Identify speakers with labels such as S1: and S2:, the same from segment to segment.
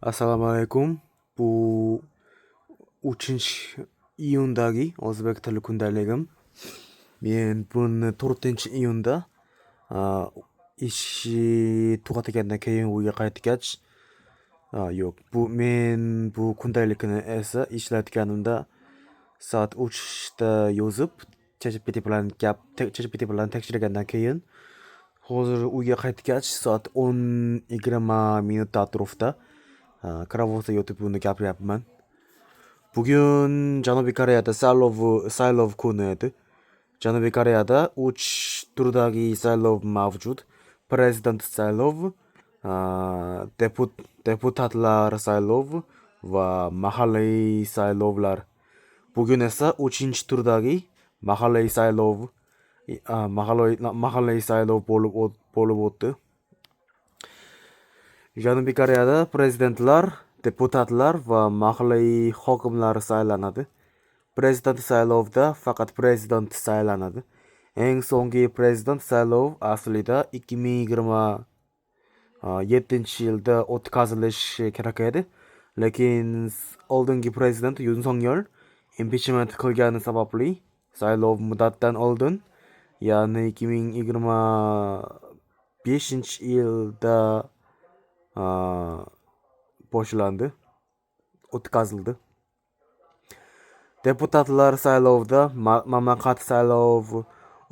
S1: Assalomu alaykum. Bu 3-iyundagi o'zbek tili kundaligim. Men buni 4-iyunda ishi tugatgandan keyin uyga qaytgach, yo'q, bu men bu kundalikni esa ishlayotganimda soat 3 da yozib, ChatGPT bilan gap ChatGPT bilan tekshirgandan keyin hozir uyga qaytgach soat 10:20 atrofida karavotda yotib buni gapiryapman. Bugun Janubiy Koreyada saylov kuni edi. Janubiy Koreyada 3 turdagi saylov mavjud. Prezident saylovi, deputatlar saylovi va mahalliy saylovlar. Bugun esa 3-turdagi mahalliy saylov mahalliy saylov bo'lib o'tdi. Janubiy Koreyada prezidentlar, deputatlar va mahalliy hokimlar saylanadi. Prezident saylovida faqat prezident saylanadi. Eng so'nggi prezident saylov aslida 2027-yilda o'tkazilishi kerak edi. Lekin oldingi prezident Yun Song Yol impichment qilgani sababli saylov muddatdan oldin, ya'ni 2025-yilda boshlandi, o'tkazildi. Deputatlar saylovida mamlakat saylov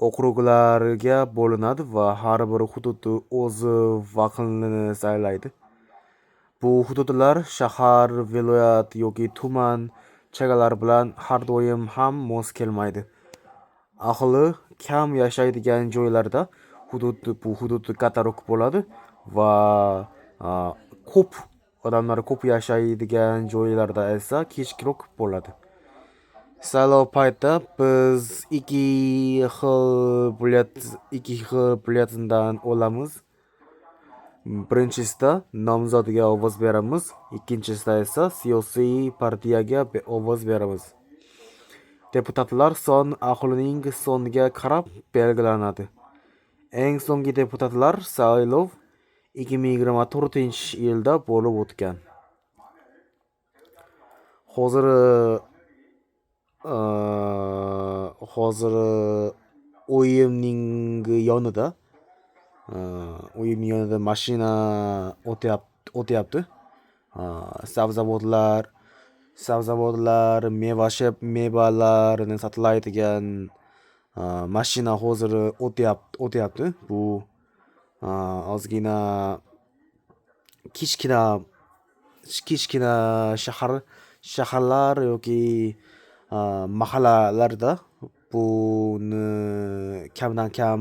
S1: okruglariga bo'linadi va har bir hudud o'z vakilini saylaydi. Bu hududlar shahar, viloyat yoki tuman chegaralari bilan har doim ham mos kelmaydi. Aholi kam yashaydigan joylarda hudud bu hudud kattaroq bo'ladi va ko'p odamlar ko'p yashaydigan joylarda esa kichikroq bo'ladi. Saylov paytida biz ikki xil byulletendan olamiz. Birinchisida nomzodga ovoz beramiz, ikkinchisida esa siyosiy partiyaga ovoz beramiz. Deputatlar soni aholining soniga qarab belgilanadi. Eng so'nggi deputatlar saylov 2024-yilda bo'lib o'tgan. Hozir uyimning yonida mashina o'tyapti. Sabzavotlar, mevalarni sotiladigan mashina hozir o'tyapti. Bu ozgina kichkina shaharlar yoki mahallalarda buni kamdan kam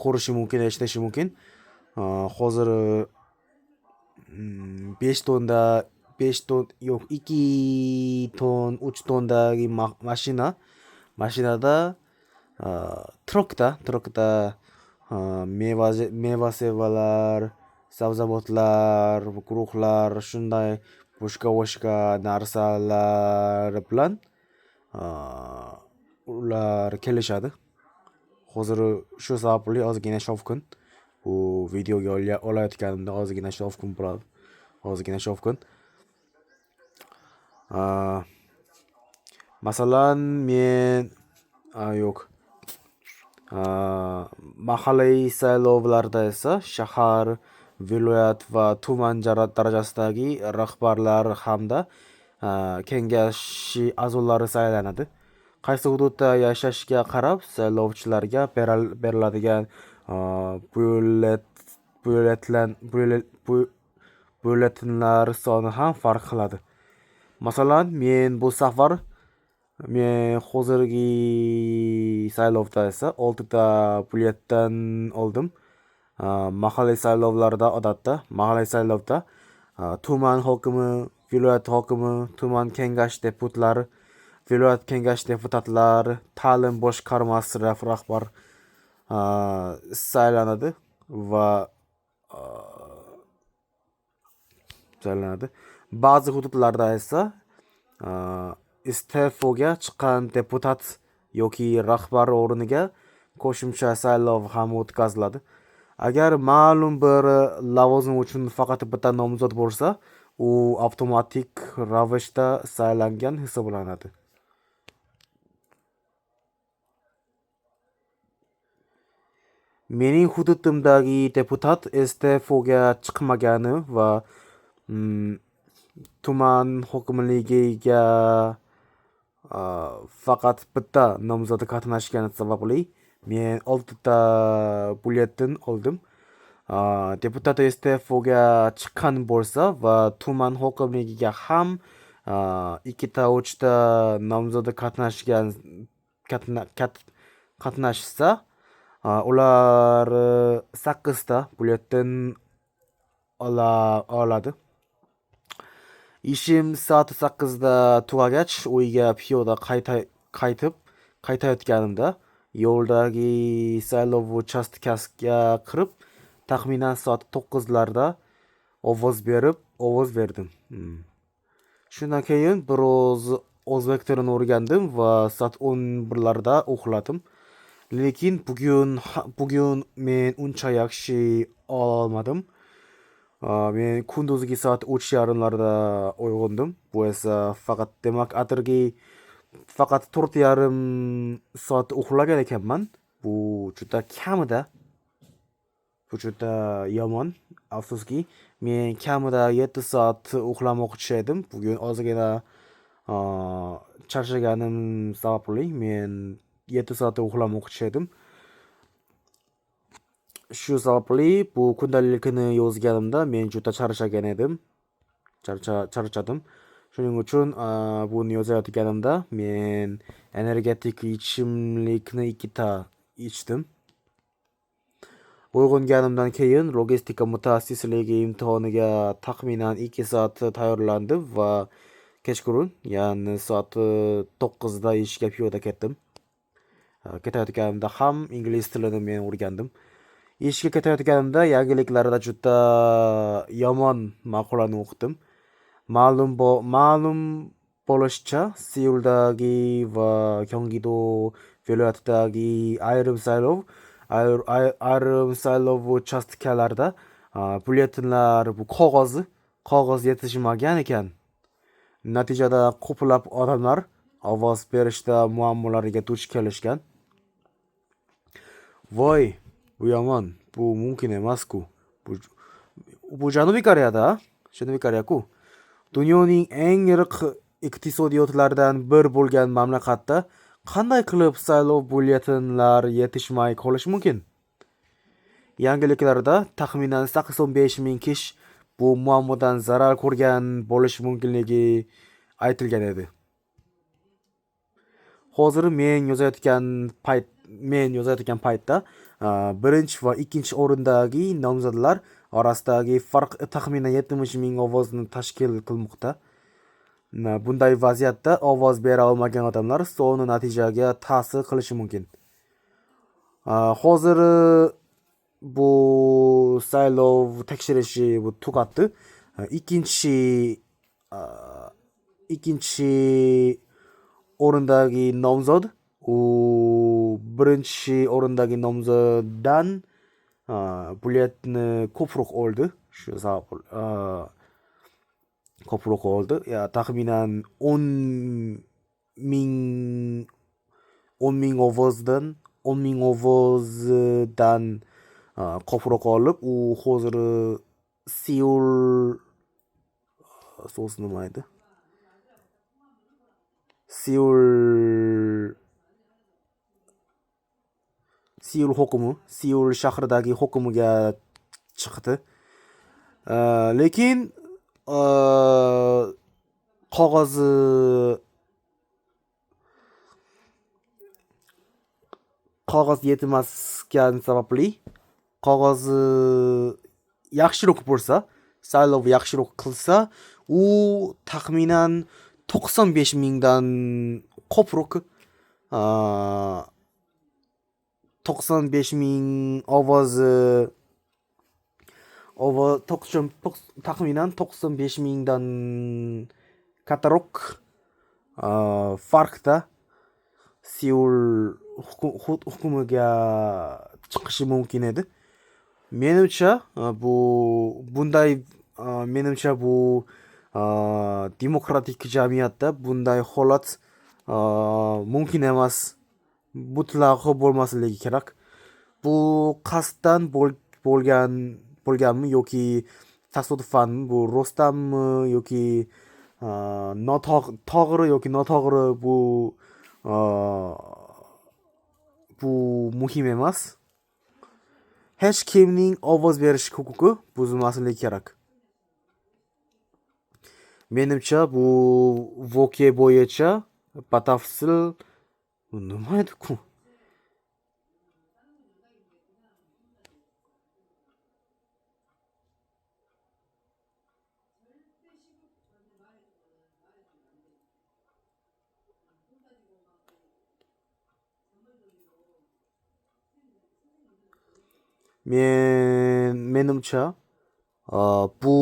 S1: ko'rishi mumkin, eshitishi mumkin. Hozir 5 tonda, 5 ton yo'q, 2 ton, 3 tondagi mashinada truckda meva sevalar, sabzavotlar, guruhlar, shunday boshqa boshqa narsalar bilan ular kelishadi. Hozir shu sababli ozgina shovqin. Bu videoga olayotganimda ozgina shovqin bo'ladi. Ozgina shovqin. Masalan, men yo'q. Mahalliy saylovlarda esa shahar, viloyat va tuman darajasidagi rahbarlar hamda kengash a'zolari saylanadi. Qaysi hududda yashashga qarab saylovchilarga beriladigan byulletenlar soni ham farq qiladi. Masalan, men bu safar, men hozirgi saylovda esa oltita byulleten oldim. Mahalliy saylovlarda odatda mahalliy saylovda tuman hokimi, viloyat hokimi, tuman kengash deputatlari, viloyat kengash deputatlari, ta'lim boshqarmasi rahbar saylanadi va saylanadi. Ba'zi hududlarda esa iste'foga chiqqan deputat yoki rahbar o'rniga qo'shimcha saylov ham o'tkaziladi. Agar ma'lum bir lavozim uchun faqat bitta nomzod bo'lsa, u avtomatik ravishda saylangan hisoblanadi. Mening hududimdagi deputat iste'foga chiqmagani va tuman hokimligiga faqat bitta nomzod qatnashgani sababli men 6 ta byulleten oldim. Deputat iste'foga chiqqan bo'lsa va tuman hokimligiga ham 2 ta 3 ta nomzod qatnashsa, ular 8 ta byulleten oladi. Ishim soat 8 da tugagach, uyga piyoda qaytayotganimda yo'ldagi saylov uchastkasiga kirib, taxminan soat 9larda ovoz berdim. Shundan keyin biroz o'zbek tilini o'rgandim va soat 11larda uxladim. Lekin bugun men uncha yaxshi olmadim. Men kunduzgi soat 3:30larda uyg'ondim. Bu esa faqat demak atirgi faqat 4,5 soat uxlagan ekanman. Bu juda kamida. Bu juda yomon. Afsuski, men kamida 7 soat uxlamoqchi edim. Bugun ozgina charchaganim sababli men 7 soat uxlamoqchi edim. Shu sababli bu kundalikni yozganimda men juda charchagan edim. Charchadim. Shuning uchun buni yozayotganimda men energetik ichimlikni 2 ta ichdim. Uyg'onganimdan keyin logistika mutaxassisligi imtihoniga taxminan 2 soat tayyorlandim va kechqurun, ya'ni soat 9 da ishga piyoda ketdim. Ketayotganimda ham ingliz tilini men o'rgandim. Ishga ketayotganimda yangiliklarda juda yomon maqolani o'qidim. Ma'lum bo'lishicha, Seuldagi va Gyeonggi-do viloyatidagi ayrim saylov uchastkalarida byulletenlar bu qog'oz yetishmagan ekan. Natijada ko'plab odamlar ovoz berishda muammolarga duch kelishgan. Voy, bu yomon, bu mumkin emas-ku. Bu Janubiy Koreyada, Janubiy Koreya-ku. Dunyoning eng yirik iqtisodiyotlaridan bir bo'lgan mamlakatda qanday qilib saylov byulletenlar yetishmay qolishi mumkin? Yangiliklarda taxminan 85 ming kishi bu muammodan zarar ko'rgan bo'lishi mumkinligi aytilgan edi. Hozir men yozayotgan paytda, birinchi va ikkinchi o'rindagi nomzodlar orasidagi farq taxminan 70 ming ovozni tashkil qilmoqda. Bunday vaziyatda ovoz bera olmagan odamlar soni natijaga ta'sir qilishi mumkin. Hozir bu saylov tekshirishi bu tugatdi. Ikkinchi o'rindagi nomzod u birinchi o'rindagi nomzoddan byulletenni ko'proq oldi. Shu sabab ko'proq oldi. Ya, taxminan 10 ming ovozdan, 10 ming ovozdan ko'proq olib, u hozir Seul so'z nima edi? Seul hukmi, Seul shahridagi hukmiga chiqdi. Lekin qog'oz yetmasgan sababli qog'ozi yaxshiroq bo'lsa, saylov yaxshiroq qilsa, u taxminan 95 mingdan ko'proq, 95 ming ovozi, taxminan 95 mingdan kattaroq, farqda Seul hukmiga chiqishi mumkin edi. Menimcha bu bunday, menimcha bu demokratik jamiyatda bunday holat mumkin emas, mutlaqo bo'lmasligi kerak. Bu qasddan bo'lganmi yoki tasodifanmi, bu rostdanmi yoki to'g'ri yoki noto'g'ri, bu muhim emas. Hech kimning ovoz berish huquqi buzilmasligi kerak. Menimcha bu voqea bo'yicha batafsil nima edi ku? Menimcha bu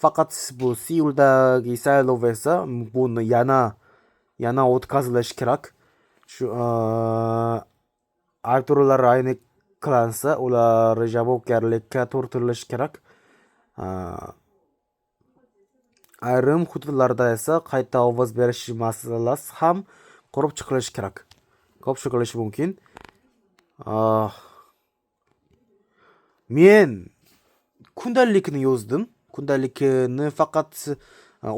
S1: faqat bu Seuldagi saylov esa buni yana o'tkazilishi kerak. Shu aybdorlar aniqlansa, ular javobgarlikka tortilishi kerak. Ayrim hududlarda esa qayta ovoz berish masalasi ham ko'rib chiqilishi kerak. Ko'rib chiqilishi mumkin. Men kundalikni yozdim. Kundalikni faqat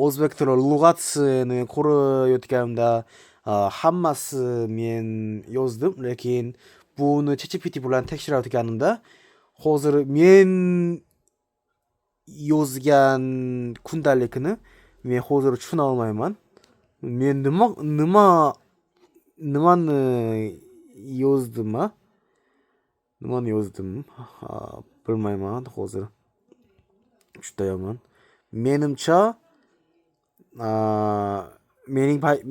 S1: o'zbek tili lug'atini ko'rayotganimda hammasi men yozdim, lekin buni ChatGPT bilan tekshirayotganimda hozir men yozgan kundalikni men hozir tushuna olmayman. Men nimani yozdim, ha? Nimani yozdim? Ha, bilmayman hozir. Juda yomon. Menimcha,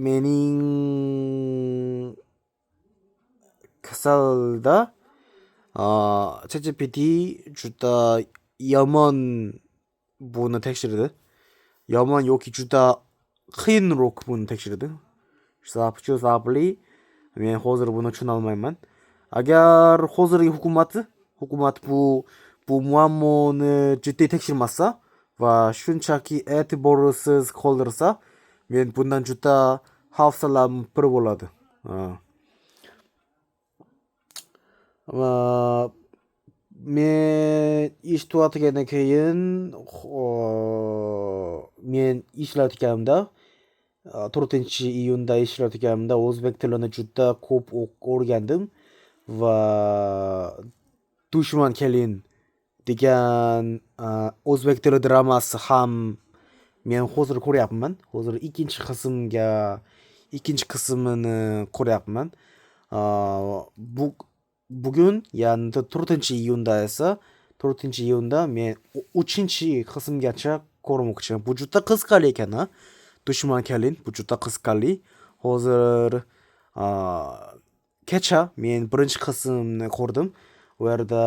S1: mening kasalda ChatGPT juda yomon buni tekshirdi. Yomon yoki juda qiyinroq buni tekshirdi. Shu sababli men hozir buni tushuna olmayman. Agar hozirgi hukumat bu muammoni jiddiy tekshirmasa va shunchaki e'tiborsiz qoldirsa, men bundan juda hafsalam pir bo'ladi. Va men ish tugatgandan keyin, men ishlayotganimda, 4-iyunda ishlayotganimda o'zbek tilini juda ko'p o'rgandim va Dushman kelin degan o'zbek tili dramasi ham men hozir ko'ryapman. Hozir ikkinchi qismini ko'ryapman. Bugun, ya'ni 4-iyunda esa, 4-iyunda men 3-qismgacha ko'rmoqchi. Bu juda qiziqarli ekan, ha? Dushman kelin, bu juda qiziqarli. Hozir, kecha men birinchi qismni ko'rdim. U yerda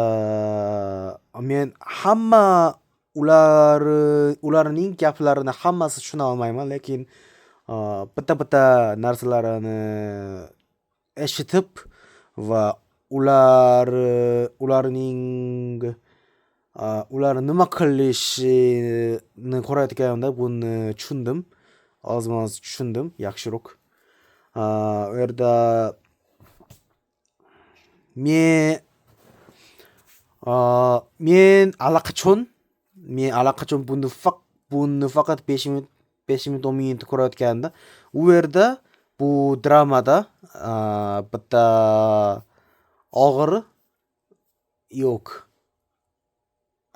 S1: men hamma ularning gaplarini hammasi tushuna olmayman, lekin bitta-bitta narsalarini eshitib va ularning, ular nima qilishini ko'rayotganimda buni tushundim. Ozma-oz tushundim, yaxshiroq. U yerda men allaqachon buni faqat 5 minut, 5 minut, 10 minut ko'rayotganimda u yerda bu dramada, bitta og'ir yo'q.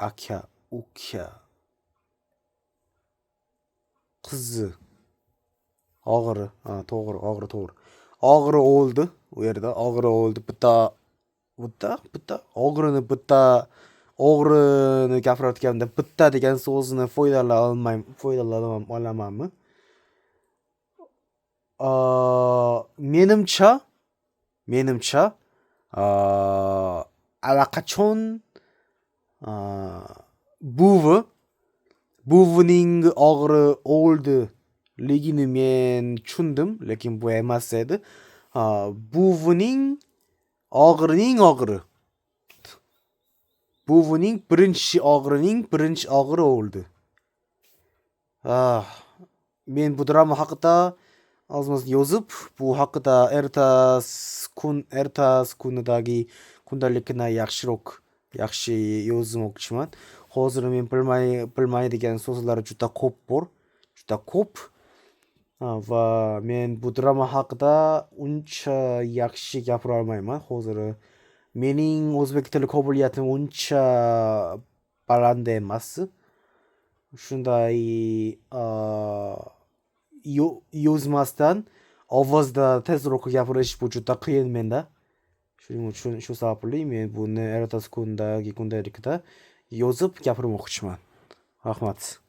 S1: Aka, uka, qizi og'iri, ha, to'g'ri, og'ri, to'g'ri. Og'ri o'ldi u yerda, og'ri o'ldi. Bitta, bitta, bitta o'g'rini, bitta o'g'rini gapirayotganimda bitta degan so'zni foydalana olamanmi? Menimcha, allaqachon, buvining og'ri o'ldiligini men tushundim, lekin bu emas edi. Buvining og'rining og'ri. Buvining birinchi o'g'rining birinchi o'g'ri o'ldi. Ah, men bu drama haqida ozmoz yozib, bu haqida ertasi kunidagi kundalikni yaxshiroq yaxshi yozmoqchiman. Hozir men bilmaydigan so'zlar juda ko'p bor, juda ko'p. Va men bu drama haqida uncha yaxshi gapira olmayman. Hozir mening o'zbek tili qobiliyatim uncha baland emas. Shunday yozmasdan ovozda tezroq gapirish bu juda qiyin menda. Shuning uchun, shu sababli men buni ertasi kundagi kundalikda yozib gapirmoqchiman. Rahmat.